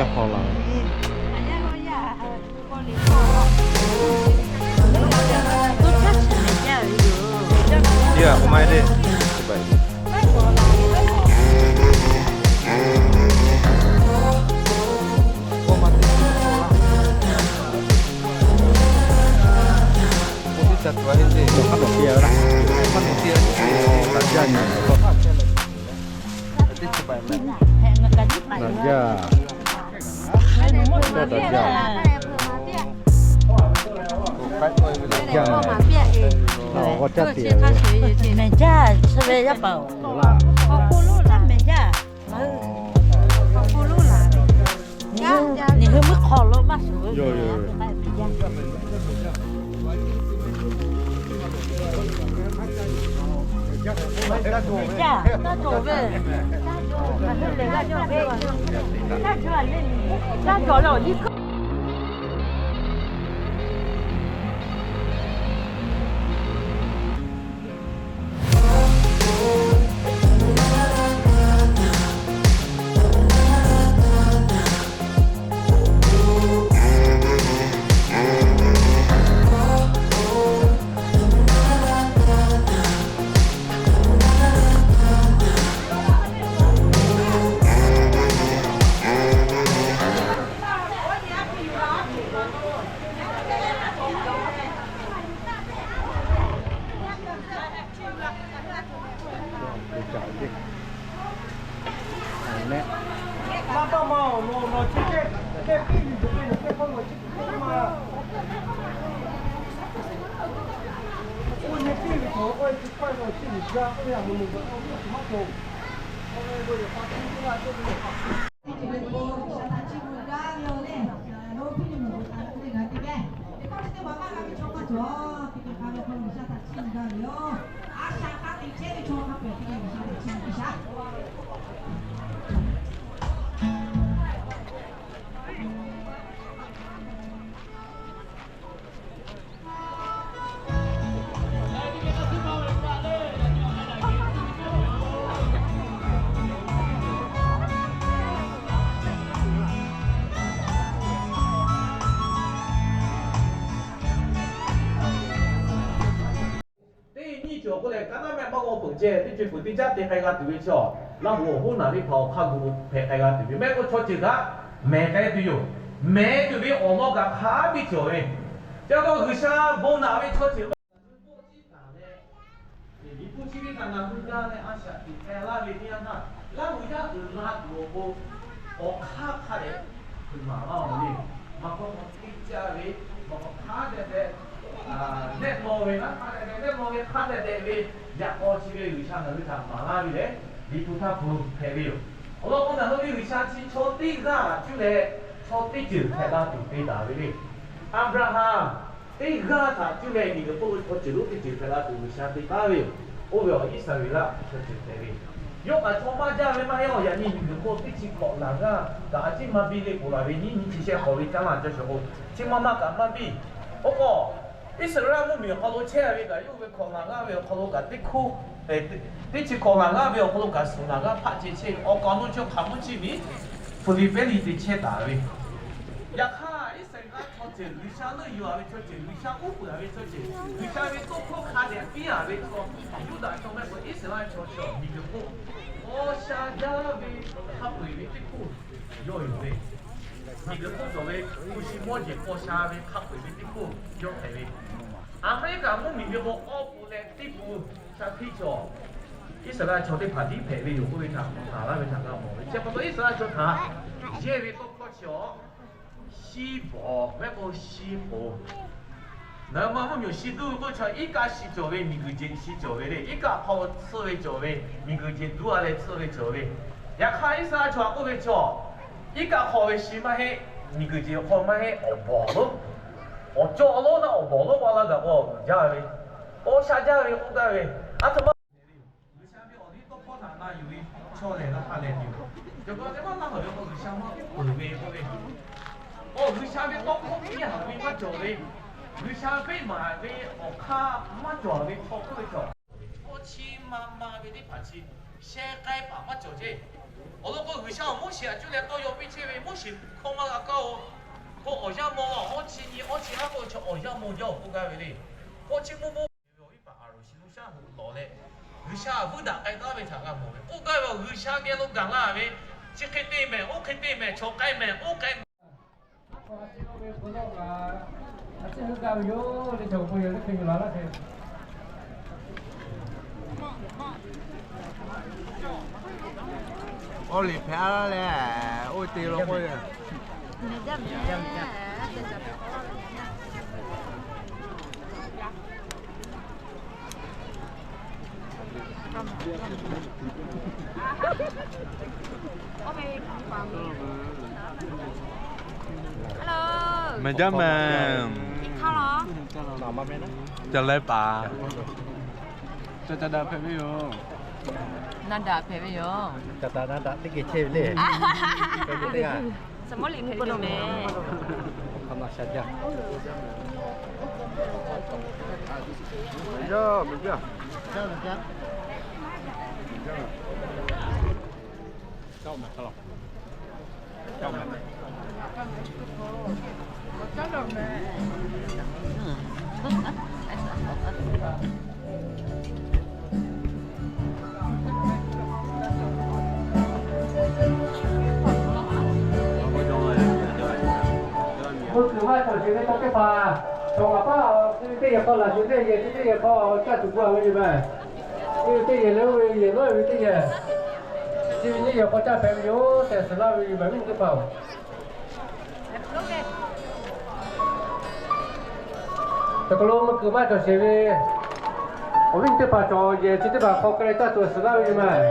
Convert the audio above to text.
Hk'aw la. Yea, k'o mai le. Daꞈ jaˇ. Daꞈ jaˇ. Daꞈ jaˇ. Mehˬ jaˇ chi ve yaˇ paˍ-oˬ. Mehˬ jaˇ. Nawˬ hui meuˇ hk'aw lo maˇ shuˍ ve. Mehˬ jaˇ. Taˇ cawˬ ve. Ngaˬ hui lehˬ g'a cawˬ ve. Taˇ cawˬ le. Taˇ cawˬ le awˬ liˇ. Teˇ nyi cawˬ k'oˆ leh, kaˇ naˉ mehˆ maˇ g'aw peuˬ ceh, teˇ co peuˬ teˇ caˉ te k'ai g'a tuˬ ve chaw, Laˇ huˍ awˬ hoˉ naˍ ve hpaˍ awˬ hk'a gu hpehꞈ k'ai g'a tuˬ ve mehˆ k'o, chaw ceuˬ htaꞈ mehˍ k'ai tuˬ yoˬ. Mehˍ tuˬ ve awˬ lawn kaꞈ hk'a biˇ cawˬ ve. Chi pa taw G'uiˬsha bon naꞈ ve chaw ceuˬ maˇ Liꞈ hpu chi ve htaꞈ ngaˬ hui g'a leh a shaꞈ teꞈ k'ai laˇ ve teˇ yanˇ htaˇ, Laˇ huˍ yaˇ uiˍ la tuˬ awˬ pon awˬ hk'aˇ hk'a dehꞈ hpeuꞈ maˍ laˇ-oˬ ve, maˇ k'oˆ k'o teˇ caˇ ve, maˇ k'oˆ hk'a dehꞈ dehꞈ nehˆ law ve, hk'a dehꞈ dehꞈ nehˆ law ve, hk'a dehꞈ dehꞈ ve, yaꞈ k'aw chi ve G'uiˬsha ngaˬ hui htaꞈ maˍ laˇ ve lehˬ, Liꞈ hpu htaˇ hpu hpehꞈ ve yoˬ. Awˬ lawn k'o, ngaˬ hui ve G'uiˬsha chi chaw teˇ g'aˇ cuˇ leh chaw teˇ ceuˬ hpehꞈ la tuˬ te taˍ ve le. Aˍbraˍhanˍ teˇ g'aˇ htaꞈ cuˇ leh miˬguiˬ hk'oˆ lo chaw ceuˬ lonˉ teˇ ceuˬ hpehꞈ la tuˬ G'uiˬsha te taˍ ve yoˬ. Oˇ ve awˬ Iˉsaˍreˍlaˆ chaw ceuˬ hpehꞈ ve, yawˇ kaꞈ chaw maˇ jaˇ ve maˇ heˆ. Awˬ yaꞈ nyi miˬguiˬ hk'oˆ teˇ chi hkawꞈ laˬ g'aˇ kaꞈ a ciˉ maˇ biˇ le k'oˆ laˬ ve nyiˇ nyi chi shehˆ hk'awꞈ ve caˉ laˇ cawˇ shawˍ k'o, chi maˇ maˇ kaꞈ maˇ biˇ. Oˇ k'o, Iˉsaˍreˍlaˆ mvuhˇmiˬ awˬ hk'aw lo chehˇ ve kaꞈ yawˇ ve hkawꞈ laˬ g'aˇ ve awˬ hk'aw lo kaꞈ teˇ hk'oˆ, teˇ chi hkawꞈ laˬ g'aˇ ve awˬ hk'aw lo kaꞈ suhˍ laˬ g'aˇ hpaˆ ceh chehˇ ve awˬ kaˍ awˬ nu chaw hk'aˬ mvuhˇ chi miˬ Hpuˍliˍpehˇliˍ te chehˇ taˍ ve. Yaꞈ hk'aˇ, Iˉsaˍreˍlaˆ chaw ceuˬ G'uiˬsha leuˆ yuˬ-a ve chaw ceuˬ, G'uiˬsha uˉ peunˍ-a ve chaw ceuˬ, G'uiˬsha ve tawˇ hkawˇ hk'a dehꞈ piˇ-a ve chaw, Yuˇdaꞈ chaw mehˆ k'o Iˉsaˍreˍlaˆ chaw ceuˬ miˬguiˬ hk'oˆ paw sha jaˇ ve hk'a peu-eˬ ve teˇ hk'oˆ yawˇ yoˬ ve. Miˬguiˬ hk'oˆ cawˬ ve hpu shi mawˇ jeˬ paw sha ve hk'a peu-eˬ ve teˇ hk'oˆ yawˇ hpehꞈ ve. Aˍmeˍriˆkaꞈ mvuhˇmiˬ ve k'o, awˇ pun leh teˇ pun sha htiˇ chaw Iˉsaˍreˍlaˆ chaw teˇ hpaˍ tiˉ hpehꞈ ve yoˬ k'oˆ ve htaꞈ ngaˬ laˇ ve htaꞈ g'a mawˬ ve. Chi pa taw Iˉsaˍreˍlaˆ chaw htaꞈ yehˇ ve tawˇ hkawˇ chi awˬ, shiˉ bawˬ mehˆ k'o shiˉ poˍ. Ngaˬ hui ma mvuhˇmiˬ shi duˇ ve k'oˆ ve chaw, iˉ kaˆ shi cawˬ ve miˬguiˬ jeˬ shi cawˬ ve le. Iˉ kaˆ hk'aw tsuhˇ ve cawˬ ve, miˬguiˬ jeˬ duˇ-a leh tsuhˇ ve cawˬ ve. Yaꞈ hk'aˇ Iˉsaˍreˍlaˆ chaw htaꞈ k'oˆ ve chaw, iˉ kaˆ hk'aw ve shi maˇ heˆ, miˬguiˬ jeˬ hk'aw maˇ heˆ, awˬ bawˬ lonˉ, awˬ cawˇ lonˉ naˆ awˬ bawˬ lonˉ va la gaˬ k'o jaˇ ve, paw sha jaˇ ve k'oˆ gaˇ ve. Aˬ htoꞈ ma G'uiˬsha ve awˬ liˇ tawˇ hkawˇ htaꞈ na yuˬ ve chaw lehˬ, la hk'a lehˬ tuˬ yoˬ. Cawˬ kaꞈ teˇ maˇ laˇ hawˬ ve k'o, G'uiˬsha maˇ peuˬ ve k'oˆ ve, awˬ G'uiˬsha ve tawˇ hkawˇ piˇ haꞈ ve maˇ cawˬ ve, G'uiˬsha venˇ maˍ ve awˬ hk'aˇ maˇ cawˬ ve chaw k'oˆ ve cawˬ. Kawˇ chi ma ma ve teˇ hpaˍ chi sheh k'ai paˍ maˇ cawˬ ceˇ. Awˬ lawn k'o, G'uiˬsha awˬ Moˉseˍ htaꞈ cuˇ leh tawˇ yaw piˇ chehˇ ve Moˉseˍ hkawˇ maˇ g'a kaˇ-oˬ. K'o awˬ yanˇ maw, awˇ chi nyi awˬ chi haˉ k'oˆ ve chaw awˬ yanˇ maw jaˇ-oˬ k'oˆ gaˇ ve le. K'o chi maˇ maˇ ve awˬ viˉ paˍ Aˍronˍ shi lo shaˉ hoꞈ lawˬ leh, G'uiˬsha vuiˇ daꞈ k'ai taˉ ve htaꞈ g'a mawˬ ve k'oˆ gaˇ ve, G'uiˬsha geh lo gaˬ laˇ ve, chi hk'e te mehˍ, oˇ hk'e te mehˍ, chaw k'ai mehˍ, oˇ k'ai mehˍ. Oˇ liꞈ hpehꞈ-a leh, oˇ te lo k'oˆ ve. Maˬ jaˇ mehˍ. Ca leh paˍ. Ca ca daꞈ hpehꞈ ve yoˬ. Na daꞈ hpehꞈ ve yoˬ. Ca taˍ na daꞈ teˇ geh chehˇ ve le. Saˍ mawˇ liꞈ hpehꞈ ve mehˍ. Hk'aˬ ma sha jaˇ. Maˬ jaˇ, maˬ jaˇ. Meuˇ kuiˬ maˇ cawˬ sheˍ ve chaw teˇ hpaˍ, cawˬ maˍ paˉ, teˇ yehˬ hk'aw laˬ shuˍ teˇ yehˬ, teˇ yehˬ hk'aw caˇ tuˬ gu-a ve yoˬ mehˍ. Teˇ yehˬ leh oˇ ve yehˬ lawˉ ve teˇ yehˬ, chi ve nyiˇ yehˬ hk'aw caˇ hpehꞈ ve yoˬ tehꞈ suhˍ laˇ ve yoˬ mehˍ, viˉ teˇ hpaˍ-oˬ. Hk'aˬ hk'e lo meuˇ kuiˬ maˇ cawˬ sheˍ ve, awˬ viˉ teˇ hpaˍ cawˬ yehˬ chi teˇ hpaˍ hk'aw k'ai leh caˇ tuˬ suhˍ laˇ ve yoˬ mehˍ.